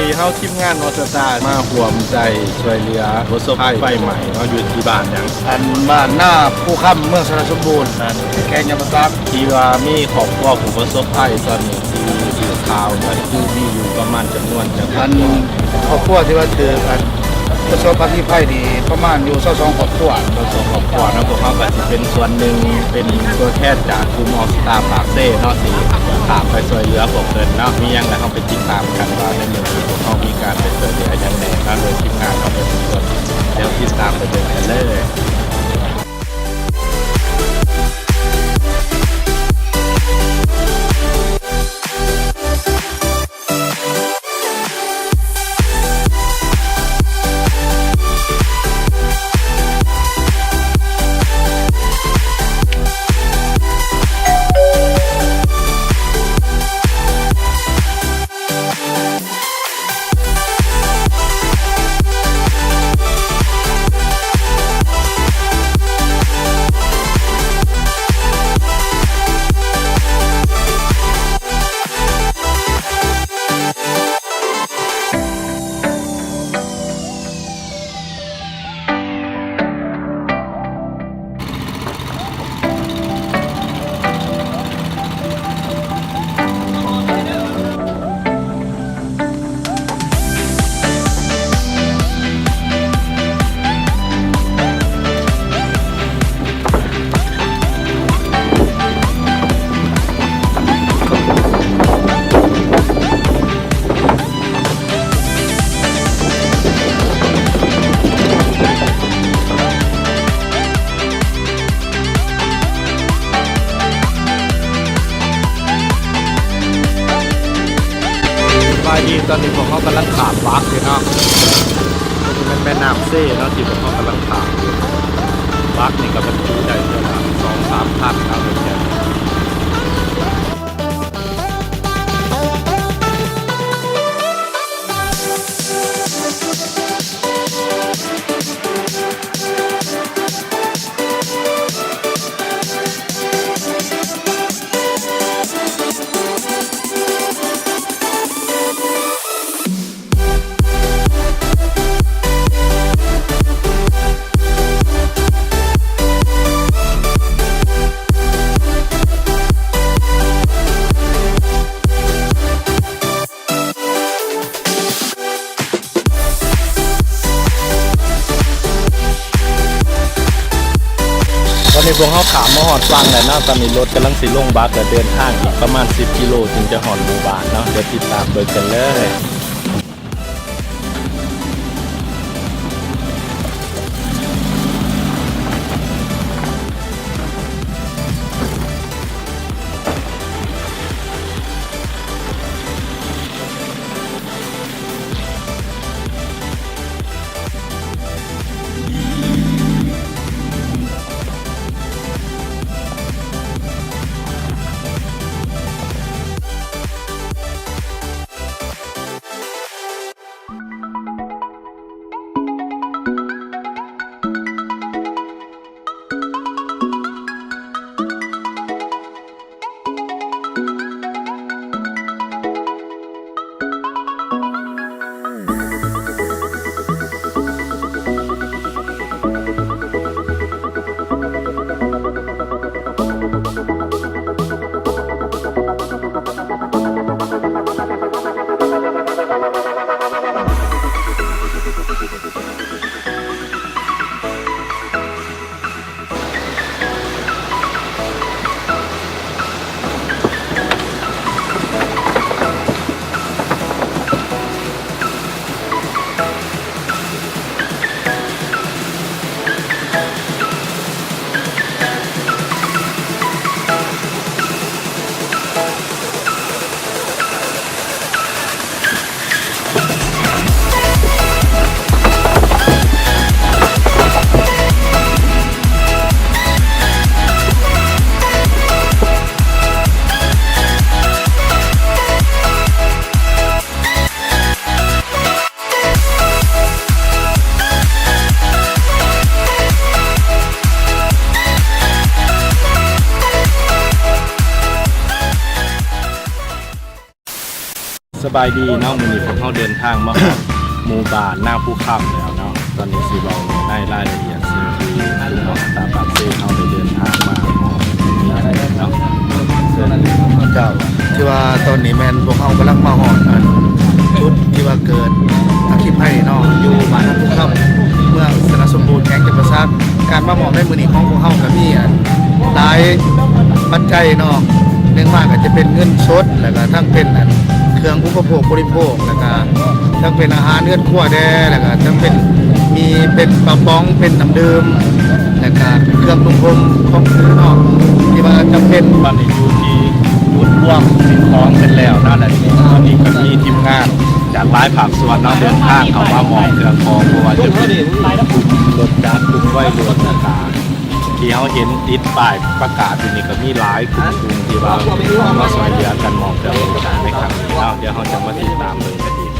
ທີ່ເຮົາທີມງານ All Star ມາຮ່ວມໃຈຊ່ວຍເຫຼືອຜູ້ປະສົບໄພໄຟໄໝ້ເນາະ ຢູ່ທີ່ບ້ານຫຍັງ? ອັນ ບ້ານນາພູຄຳ ເມືອງສາລະສົມບູນ ແຂວງຈຳປາສັກ ທີ່ວ່າມີຄອບຄົວຜູ້ປະສົບໄພຕອນນີ້ ທີ່ຖືກຂ່າວ ກໍຄືມີຢູ່ປະມານຈຳນວນຈັກ ອັນ ຄອບຄົວທີ່ວ່າຖືກ ອັນ ປະສົບອັກຄີໄພນີ້ ປະມານຢູ່ຊາວສອງຄອບຄົວ. ຊາວສອງຄອບຄົວເນາະ. ພວກເຮົາກໍຊິເປັນສ່ວນໜຶ່ງ ເປັນຕົວແທນຈາກກຸ່ມ All Star ປາກເຊເນາະ ທີ່ຂ້າມໄປຊ່ວຍເຫຼືອພວກເພິ່ນເນາະ. ມີຫຍັງແລ້ວເຮົາໄປຕິດຕາມກັນວ່າ ໃນມື້ນີ້ພວກເຮົາມີການໄປຊ່ວຍເຫຼືອຫຍັງແດ່ເນາະ ໂດຍທີມງານເຮົາເປັນສ່ວນ ດຽວຕິດຕາມໄປເບິ່ງກັນເລີຍ. ສະບາຍດີ ຕອນນີ້ພວກເຮົາກຳລັງຂ້າມບັກຢູ່ເນາະ. ຕົວນີ້ແມ່ນແມ່ນ້ຳເຊເນາະ ທີ່ພວກເຮົາກຳລັງຂ້າມຢູ່. ບັກນີ້ກໍບັນຈຸໄດ້ເທື່ອລະສອງສາມຄັນເນາະ. ຕອນນີ້ພວກເຮົາຂ້າມມາຮອດຝັ່ງແລ້ວເນາະ. ຕອນນີ້ລົດກຳລັງຊິລົງບັກ ແລະ ເດີນທາງອີກປະມານສິບກິໂລ ຈຶ່ງຈະຮອດໝູ່ບ້ານເນາະ. ດຽວຕິດຕາມເບິ່ງກັນເລີຍ. ສ ສະບາຍດີເນາະ, ມື້ນີ້ພວກເຮົາເດີນທາງມາຮອດໝູ່ບ້ານນາພູຄຳແລ້ວເນາະ. ຕອນນີ້ຊິເວົ້າໃນລາຍລະອຽດສິ່ງທີ່ເນາະ ຕາປາກເຊເຮົາໄດ້ເດີນທາງມາຮອດເນາະ. ເຈົ້າ ຖືວ່າຕອນນີ້ແມ່ນພວກເຮົາກຳລັງມາຮອດອັນຈຸດທີ່ວ່າເກີດອັກຄີໄພເນາະ ຢູ່ບ້ານນາພູຄຳ ເມືອງຊະນະສົມບູນ ແຂວງຈຳປາສັກ. ການມາມອບໃນມື້ນີ້ຂອງພວກເຮົາກໍມີອັນຫຼາຍປັດໄຈເນາະ, ໜຶ່ງມາກໍຈະເປັນເງິນສົດ ແລ້ວກໍທັງເປັນອັນເຄື່ອງອຸປະໂພກບໍລິໂພກ ແລ້ວກໍທັງເປັນອາຫານເຮືອນຄົວແດ່ ແລ້ວກໍທັງເປັນມີເປັນປາປ໋ອງ ເປັນນ້ຳດື່ມ ແລ້ວກໍເຄື່ອງນຸ່ງຫົ່ມຂອງເນາະ ທີ່ວ່າຈຳເປັນ. ບັດນີ້ຢູ່ທີ່ຈຸດລວມສິ່ງຂອງເປັນແລ້ວເນາະ ແລະ ຕອນນີ້ກໍມີທີມງານຈາກຫຼາຍພາກສ່ວນເນາະ ເດີນທາງເຂົ້າມາມອບເຄື່ອງຂອງ ບໍ່ວ່າຈະເປັນກຸ່ມລົດຈັກ ກຸ່ມໄວລຸ້ນຕ່າງໆ ທີ່ເຮົາເຫັນຕິດປ້າຍປະກາດຢູ່ນີ້ ກໍມີຫຼາຍກຸ່ມໆ ທີ່ວ່າມາຊ່ວຍເຫຼືອກັນມອບເຄື່ອງໃນຄັ້ງນີ້ເນາະ. ດຽວເຮົາຈະມາຕິດຕາມເບິ່ງກັນອີກ.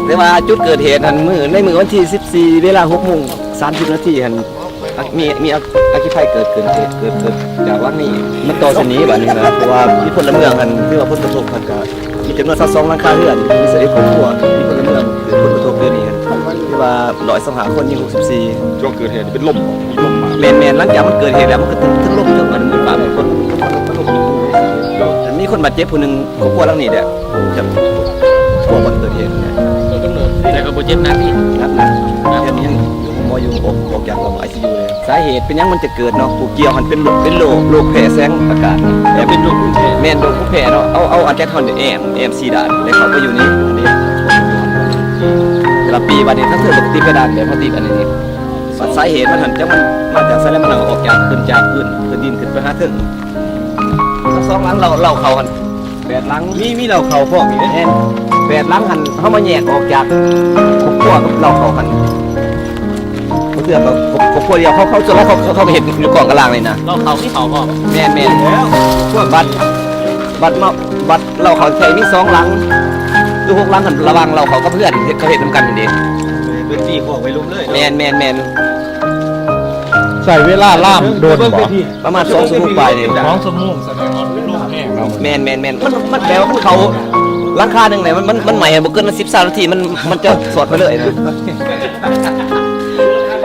ແຕ່ວ່າຈຸດເກີດເຫດຫັ້ນ ມື້ ໃນມື້ວັນທີສິບສີ່ ເວລາຫົກໂມງສາມສິບນາທີຫັ້ນ ມີ ມີອັກ ອັກຄີໄພເກີດຂຶ້ນ ເກີດ ເກີດ ເກີດຈາກຫຼັງນີ້ ມັນຕໍ່ເສັ້ນນີ້ບາດນີ້ນະ. ເພາະວ່າມີພົນລະເມືອງຫັ້ນ ຖືວ່າຜົນກະທົບຫັ້ນກະມີຈຳນວນຊາວສອງຫຼັງຄາເຮືອນ ມີຊາວເອັດຄອບຄົວ ມີພົນລະເມືອງຖືກຜົນກະທົບເດືອນນີ້ຫັ້ນ ຖືວ່າຮ້ອຍຊາວຫ້າຄົນ ຍິງຫົກສິບສີ່. ຊ່ວງເກີດເຫດເປັນລົມ ມີລົມມາ. ແມ່ນໆ ຫຼັງຈາກມັນເກີດເຫດແລ້ວ ມັນກໍເຖິງ ເຖິງລົມ ເຖິງອັນນີ້ ຟ້າຝົນ ມັນ ມັນລົມຢູ່. ມີຄົນບາດເຈັບຜູ້ໜຶ່ງ ຄອບຄົວຫຼັງນີ້ແຫຼະ ຈາກຊ່ວງວັນເກີດເຫດ. ແຕ່ກໍບໍ່ເຈັບໜັກນີ້ ໜັກໆ ເຮັດຍັງຢູ່ໂຮງໝໍຢູ່ ອອກ ອອກຈາກຫ້ອງໄອຊີຢູແລ້ວ. ສາເຫດເປັນຫຍັງມັນຈະເກີດເນາະ ຜູ້ກ່ຽວຫັ້ນເປັນໂລກ ເປັນໂລກ ໂລກແຜ່ແສງອາກາດ ແລ້ວເປັນໂລກພູມແພ້ ແມ່ນໂລກພູມແພ້ເນາະ. ເອົາ ເອົາອາກາດຮ້ອນແອມ ແອມສີ່ດ້ານ ແລ້ວເຂົ້າໄປຢູ່ໃນ ໃນ ແຕ່ລະປີ ບາດນີ້ທັງເທິງກໍຕິດເພດານ ແບບເຮົາຕິດອັນນີ້ ບັດສາເຫດມັນຫັ້ນ ຈັກມັນມາຈາກໃສ ແລ້ວມັນເອົາອອກຈາກ ຂຶ້ນຈາກພື້ນ ພື້ນດິນຂຶ້ນໄປຫາເທິງ. ສອງຫຼັງເລົ່າ ເລົ່າເຂົ້າຫັ້ນ ແປດຫຼັງ ມີ ມີເຫຼົ້າເຂົ້າພ້ອມອີກເດ້. ແມ່ນ ແປດຫຼັງຫັ້ນ ເຮົາມາແຍກອອກຈາກຄອບຄົວກັບເຫຼົ້າເຂົ້າຫັ້ນ ບໍ່ເທື່ອກໍຄອບຄົວດຽວ. ເຂົາ ເຂົາ ສ່ວນຫຼາຍເຂົາ ເຂົາ ເຂົາກໍເຮັດຢູ່ກ້ອງກະລາງນີ້ນະ. ເຫຼົ້າເຂົ້າມີເຂົ້າພ້ອມ. ແມ່ນໆ ເອົ້າ ບັດ ບັດເຫຼົ້າ ບັດເຫຼົ້າເຂົ້າແທ້ມີສອງຫຼັງ ຫຼືຫົກຫຼັງຫັ້ນ ລະຫວ່າງເຫຼົ້າເຂົ້າກັບເຮືອນ ເຮັດ ເຂົາເຮັດນຳກັນຫັ້ນເດ້. ເປັນຕີຄອກໄວ້ລຸມເລີຍ. ແມ່ນໆໆ ໃຊ້ເວລາລາມໂດນບໍ່? ປະມານສອງຊົ່ວໂມງປາຍນີ້. ສອງຊົ່ວໂມງ ສະແດງວ່າລົມແຮງເນາະ. ແມ່ນໆໆ ມັນ ມັນແປວ່າມັນເຂົ້າຫຼັງຄາໜຶ່ງນີ້ ມັນ ມັນ ມັນໄໝ້ບໍ່ເກີນສິບ ຊາວນາທີ ມັນ ມັນຈະຊອດໄປເລີຍນະ.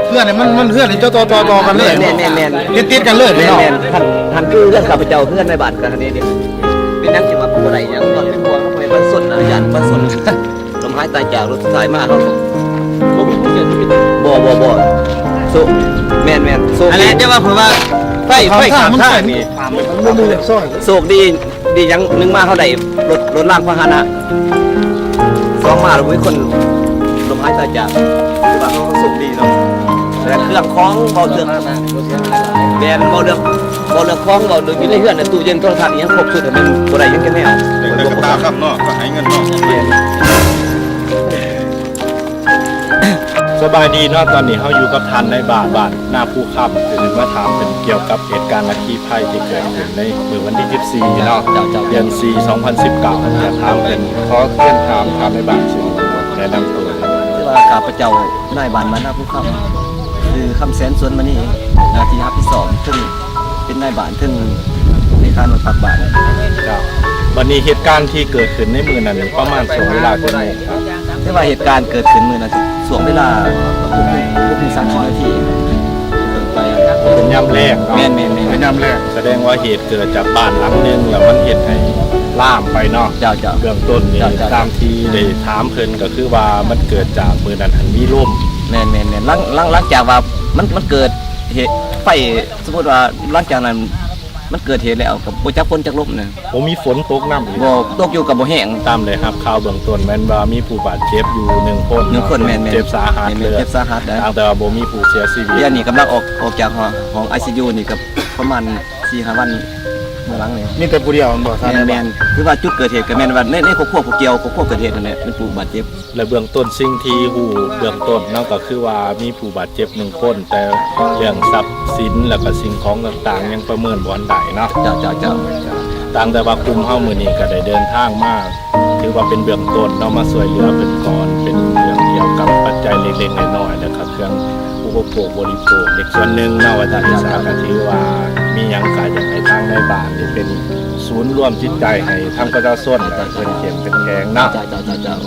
ເຮືອນນີ້ມັນ ມັນເຮືອນນີ້ຈະຕໍ່ໆໆກັນເລີຍ. ແມ່ນໆໆ ຕິດໆກັນເລີຍພີ່ນ້ອງ. ແມ່ນໆ ຫັ້ນ ຫັ້ນຄືເຮືອນຂ້າພະເຈົ້າ ເຮືອນໃນບ້ານກັນນີ້. ເປັນຫຍັງຈຶ່ງວ່າບໍ່ໄດ້ຫຍັງ ເພາະເປັນຫ່ວງເຮົາບໍ່ໄດ້ບັນຊົນນະ ຢ້ານບັນຊົນ ລົມຫາຍຕາຍຈາກ ລົດສຸດທ້າຍມາເຮົາ ບໍ່ມີຜູ້ເສຍຊີວິດ. ບໍ່ ບໍ່ ບໍ່ ໂຊກ ແມ່ນໆ ໂຊກ ອັນແຫຼະ ຈະວ່າເພິ່ນວ່າໄຟ ໄຟຂ້າງທາງນີ້ ໂຊກດີ ດີຫຍັງ ໜຶ່ງມາເຮົາໄດ້ລົດ ລົດລາງພາຫະນະ ສອງມາແລ້ວບໍ່ມີຄົນລົ້ມຫາຍຕາຍຈາກ ຖືວ່າເຮົາໂຊກດີເນາະ. ແລະເຄື່ອງຂອງ ເວົ້າເລື່ອງ ແມ່ນ ເວົ້າເລື່ອງ ເວົ້າເລື່ອງຂອງ ເວົ້າເລື່ອງຢູ່ໃນເຮືອນ ຕູ້ເຢັນ ໂທລະທັດ ອີ່ຫຍັງຄົບຊຸດ ແມ່ນບໍ່ໄດ້ຫຍັງຈັກແນວ. ແຕ່ກະຕາຄຳເນາະ ກະໃຫ້ເງິນເນາະ. ແມ່ນ. ເ ສະບາຍດີເນາະ, ຕອນນີ້ເຮົາຢູ່ກັບທ່ານນາຍບ້ານ ບ້ານນາພູຄຳ ເພິ່ນມາຖາມເພິ່ນກ່ຽວກັບເຫດການອັກຄີໄພທີ່ເກີດຂຶ້ນໃນມື້ວັນທີສິບສີ່ເນາະ ເຈົ້າ ເຈົ້າ ເດືອນສີ່ ສອງພັນສິບເກົ້າ ຢາກຖາມເພິ່ນ ຂໍຮຽນຖາມທ່ານນາຍບ້ານຊື່ແນະນຳຕົວ. ຄືວ່າຂ້າພະເຈົ້ານາຍບ້ານ ບ້ານນາພູຄຳ ຊື່ຄຳແສນ ສວນມະນີ ໜ້າທີ່ຮັບຜິດຊອບເຖິງ ເປັນນາຍບ້ານເຖິງເລຂາໜ່ວຍພັກບ້ານ. ເຈົ້າ ບັດນີ້ເຫດການທີ່ເກີດຂຶ້ນໃນມື້ນັ້ນນີ້ ປະມານຊ່ວງເວລາຈັກໂມງ? ແຕ່ວ່າເຫດການເກີດຂຶ້ນມື້ນັ້ນ ຊ່ວງເວລາຫົກໂມງ ຫົກໂມງສາມສິບນາທີເປັນຕົ້ນໄປ. ເປັນຍາມແລງເນາະ? ແມ່ນໆໆ ເປັນຍາມແລງ. ສະແດງວ່າເຫດເກີດຈາກບ້ານຫຼັງໜຶ່ງ ແລ້ວມັນເຮັດໃຫ້ລາມໄປເນາະ. ເຈົ້າໆ ເບື້ອງຕົ້ນນີ້ ເຈົ້າໆ ຕາມທີ່ໄດ້ຖາມເພິ່ນ ກໍຄືວ່າມັນເກີດຈາກມື້ນັ້ນຫັ້ນມີລົມ. ແມ່ນໆໆ ຫຼັງ ຫຼັງ ຫຼັງຈາກວ່າມັນ ມັນເກີດເຫດໄຟ ສົມມຸດວ່າຫຼັງຈາກນັ້ນມັນເກີດເຫດແລ້ວ ກໍບໍ່ຈັກຝົນຈັກລົມນະ. ບໍ່ມີຝົນຕົກນຳອີກ? ບໍ່, ຕົກຢູ່ກໍບໍ່ແຮງ. ຕາມໄດ້ຮັບຂ່າວເບື້ອງຕົ້ນແມ່ນວ່າມີຜູ້ບາດເຈັບຢູ່ໜຶ່ງຄົນ ໜຶ່ງຄົນ. ແມ່ນໆ ເຈັບສາຫັດ. ແມ່ນໆ ເລີຍ ເຈັບສາຫັດໄດ໋. ຕ່າງແຕ່ວ່າບໍ່ມີຜູ້ເສຍຊີວິດ. ດຽວນີ້ກຳລັງອອກ ອອກຈາກຫ້ອງ ຫ້ອງໄອຊີຢູນີ້ກໍປະມານສີ່ຫ້າວັນເບື້ອງຫຼັງນີ້. ມີແຕ່ຜູ້ດຽວແມ່ນບໍ່? ແມ່ນໆ ຄືວ່າຈຸດເກີດເຫດກໍແມ່ນວ່າໃນ ໃນຄອບຄົວຜູ້ກ່ຽວ ຄອບຄົວເກີດເຫດນັ້ນແຫຼະ ເປັນຜູ້ບາດເຈັບ. ແລະ ເບື້ອງຕົ້ນ ສິ່ງທີ່ຮູ້ເບື້ອງຕົ້ນເນາະ ກໍຄືວ່າມີຜູ້ບາດເຈັບໜຶ່ງຄົນ, ແຕ່ເລື່ອງຊັບສິນ ແລະ ກໍສິ່ງຂອງຕ່າງໆ ຍັງປະເມີນບໍ່ທັນໄດ້ເນາະ. ເຈົ້າ ເຈົ້າ ເຈົ້າ. ຕ່າງແຕ່ວ່າກຸ່ມເຮົາມື້ນີ້ກໍໄດ້ເດີນທາງມາ ຖືວ່າເປັນເບື້ອງຕົ້ນເນາະ ມາຊ່ວຍເຫຼືອເພິ່ນກ່ອນ ເປັນເລື່ອງກ່ຽວກັບປັດໄຈເລັກໆ ນ້ອຍໆ ແລະ ກໍເຄື່ອງອຸປະໂພກບໍລິໂພກ ເດັກສ່ວນໜຶ່ງເນາະ ວ່າຊັ້ນຊະ. ກໍຖືວ່າມີຫຍັງກໍຢາກໃຫ້ທາງນາຍບ້ານນີ້ເປັນສູນລວມຈິດໃຈໃຫ້ທາງປະຊາຊົນ ໃຫ້ເພິ່ນເຂັ້ມເປັນແຂງເນາະ. ເຈົ້າ ເຈົ້າ ເຈົ້າ ເຈົ້າ.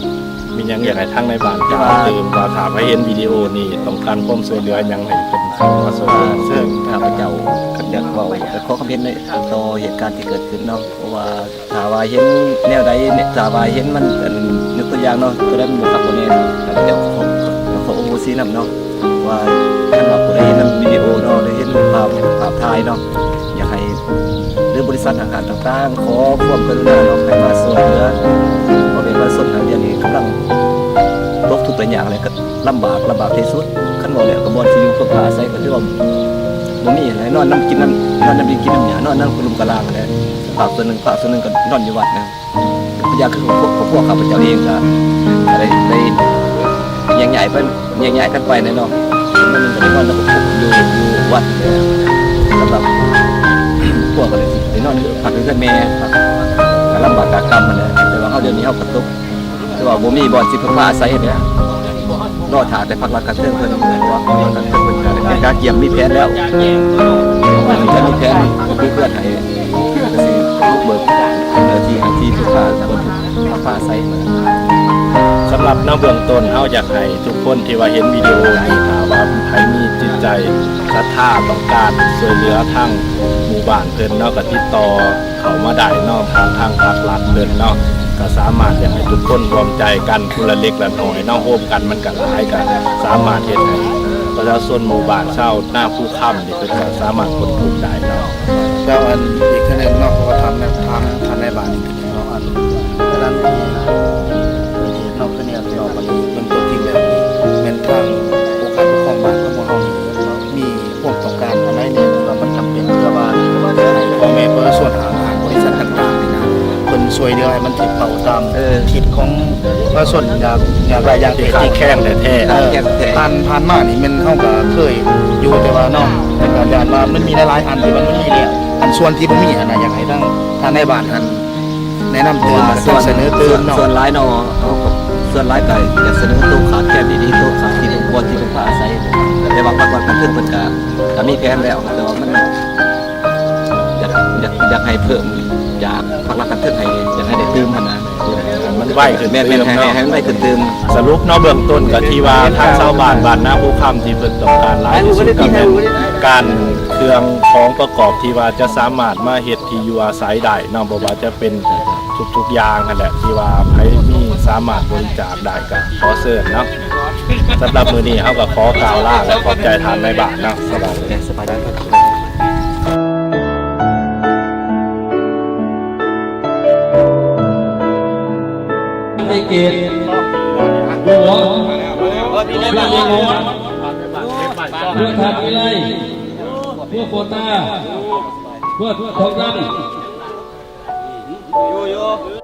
ມີຫຍັງຢາກໃຫ້ທາງນາຍບ້ານກ່າວຕື່ມ ວ່າຖ້າໃຜເຫັນວິດີໂອນີ້ ຕ້ອງການຄວາມຊ່ວຍເຫຼືອຫຍັງ ໃຫ້ເພິ່ນເຂົ້າມາຊ່ວຍເຫຼືອ. ເຊີນ ຂ້າພະເຈົ້າກໍຢາກເວົ້າ ຢາກຂໍຄຳເຫັນໃນຕໍ່ເຫດການທີ່ເກີດຂຶ້ນເນາະ ເພາະວ່າຖ້າວ່າເຫັນແນວໃດ ຖ້າວ່າເຫັນມັນ ອັນ ຍົກຕົວຢ່າງເນາະ ຕົວໃດມັນບໍ່ຄັກບໍ່ແນ່ ຂ້າພະເຈົ້າຂໍ ຂໍໂອໂຫສິນຳເນາະ ວ່າຄັນວ່າຜູ້ໃດເຫັນນຳວິດີໂອເນາະ ຫຼືເຫັນຮູບພາບ ພາບຖ່າຍເນາະ ຢາກໃຫ້ ຫຼືບໍລິສັດຫ້າງການຕ່າງໆ ຂໍຄວາມກະລຸນາເນາະ ໃຫ້ມາຊ່ວຍເຫຼືອພໍ່ແມ່ປະຊາຊົນ ດຽວນີ້ກຳລັງຕົກທຸກໄດ້ຍາກ ແລະ ກໍລຳບາກ ລຳບາກທີ່ສຸດ. ຄັນເວົ້າແລ້ວກໍບ່ອນທີ່ຢູ່ເພິ່ງພາອາໄສກໍຖືວ່າບໍ່ມີແຫຼະ ນອນນຳກິນນຳ ນອນນຳດິນກິນນຳຫຍ້າ ນອນນຳກະລຸມກະລາງແຫຼະ. ພາກສ່ວນໜຶ່ງ ພາກສ່ວນໜຶ່ງກໍນອນຢູ່ວັດນະ. ຢ່າງຄືຄອບຄົວຂ້າພະເຈົ້າເອງກໍ ກໍໄດ້ ໄດ້ແຍກຍ້າຍໄປ ແຍກຍ້າຍກັນໄປແຫຼະເນາະ. ຄົນໜຶ່ງກໍໄດ້ນອນຢູ່ ຢູ່ວັດ ສຳລັບພວກກໍໄດ້ ໄດ້ນອນຢູ່ ພັກຢູ່ເຮືອນແມ່ ກໍລຳບາກຕາກຳຫັ້ນແຫຼະ. ແຕ່ວ່າເຮົາດຽວນີ້ເຮົາກໍຕົກ ຄືວ່າບໍ່ມີບ່ອນຊິເພິ່ງພາອາໄສແຫຼະ ລໍຖ້າແຕ່ພາກລັດຂັ້ນເທິງເພິ່ນ ເພາະວ່າພາກລັດຂັ້ນເທິງເພິ່ນກໍໄດ້ກະກຽມມີແຜນແລ້ວ ເພິ່ນມີແຜນ ຄືເພື່ອໃຫ້ ກະຊິບຸກເບີກເນື້ອທີ່ໃຫ້ທີ່ເພິ່ງພາ ບ່ອນ ພາອາໄສ. ສຳລັບໃນເບື້ອງຕົ້ນ ເຮົາຢາກໃຫ້ທຸກຄົນທີ່ວ່າເຫັນວິດີໂອນີ້ ຖ້າວ່າໃຜມີຈິດໃຈສັດທາ ຕ້ອງການຊ່ວຍເຫຼືອທາງໝູ່ບ້ານເພິ່ນເນາະ ກໍຕິດຕໍ່ເຂົ້າມາໄດ້ເນາະ ຜ່ານທາງພາກລັດເພິ່ນເນາະ ກໍສາມາດຢາກໃຫ້ທຸກຄົນຮ່ວມໃຈກັນ ຜູ້ລະເລັກລະນ້ອຍເນາະ ໂຮມກັນມັນກໍຫຼາຍ ກໍສາມາດເຮັດໃຫ້ປະຊາຊົນໝູ່ບ້ານຊາວນາພູຄຳນີ້ ເພິ່ນກໍສາມາດພົ້ນທຸກໄດ້ເນາະ. ແລ້ວອັນອີກເທື່ອໜຶ່ງເນາະ ເພາະວ່າຖາມ ຖາມທ່ານນາຍບ້ານອີກເທື່ອໜຶ່ງເນາະ ອັນ ເລື່ອງທີ່ເກີດເຫດເນາະ ຄືແນວທີ່ເວົ້າໄປເບື້ອງຕົ້ນ ຈິງແລ້ວແມ່ນທາງອົງການປົກຄອງບ້ານຂອງພວກເຮົານີ້ມີຄວາມຕ້ອງການອັນໃດແດ່ ທີ່ວ່າມັນຈຳເປັນ ເພື່ອວ່າໃຫ້ພໍ່ແມ່ປະຊາຊົນ ທາງບໍລິສັດຕ່າງໆນີ້ນະ ເພິ່ນຊ່ວຍເຫຼືອໃຫ້ມັນຖືກເປົ້າຕາມ ເອີ ທິດຂອງປະຊາຊົນ ຢາກ ຢາກໄດ້ຢ່າງທີ່ຂາດແຄນແທ້ໆ. ເອີ ຜ່ານ ຜ່ານມານີ້ແມ່ນເຮົາກໍເຄີຍຢູ່ ແຕ່ວ່າເນາະ ແຕ່ກໍຢ້ານວ່າມັນມີຫຼາຍໆອັນທີ່ວ່າມັນມີແລ້ວ ອັນສ່ວນທີ່ບໍ່ມີຫັ້ນນະ ຢາກໃຫ້ທາງ ທາງນາຍບ້ານຫັ້ນ ແນະນຳຕື່ມ ສະເໜີຕື່ມເນາະ. ສ່ວນຫຼາຍເນາະ ເຮົາກໍ ສ່ວນຫຼາຍກໍຢາກສະເໜີໂຕະຂາດແຄນດີໆ ໂຕະຂາດທີ່ບໍ່ ບໍ່ທີ່ເພິ່ງພາອາໄສ ແຕ່ວ່າພາກລັດຂັ້ນເທິງເພິ່ນກໍ ກໍມີແຜນແລ້ວ ແຕ່ວ່າມັນ ຢາກ ຢາກ ຢາກໃຫ້ເພີ່ມຈາກພາກລັດຂັ້ນເທິງ ໃຫ້ ຢາກໃຫ້ໄດ້ຕື່ມຫັ້ນນະ ມັນໄວຂຶ້ນ ແມ່ນໆ ໃຫ້ ໃຫ້ມັນໄວຂຶ້ນຕື່ມ. ສະຫຼຸບເນາະ ເບື້ອງຕົ້ນກໍທີ່ວ່າທາງຊາວບ້ານ ບ້ານນາພູຄຳ ທີ່ເພິ່ນຕ້ອງການຫຼາຍທີ່ສຸດກໍແມ່ນການ ເຄື່ອງຂອງປະກອບທີ່ວ່າຈະສາມາດມາເຮັດ ທີ່ຢູ່ອາໄສໄດ້ເນາະ ບໍ່ວ່າຈະເປັນທຸກໆຢ່າງຫັ້ນແຫຼະ ທີ່ວ່າໃຜມີສາມາດບໍລິຈາກໄດ້ກໍຂໍເຊີນເນາະ. ສຳລັບມື້ນີ້ເຮົາກໍຂໍກ່າວລາ ແລະ ຂອບໃຈທ່ານນາຍບ້ານເນາະ. ສະບາຍດີ ສະບາຍດີ. ເອເກດ ຢູ່ບໍ່? ເພື່ອທາງວິໄລ ເພື່ອໂຄຕາ ເພື່ອທອງຄຳ.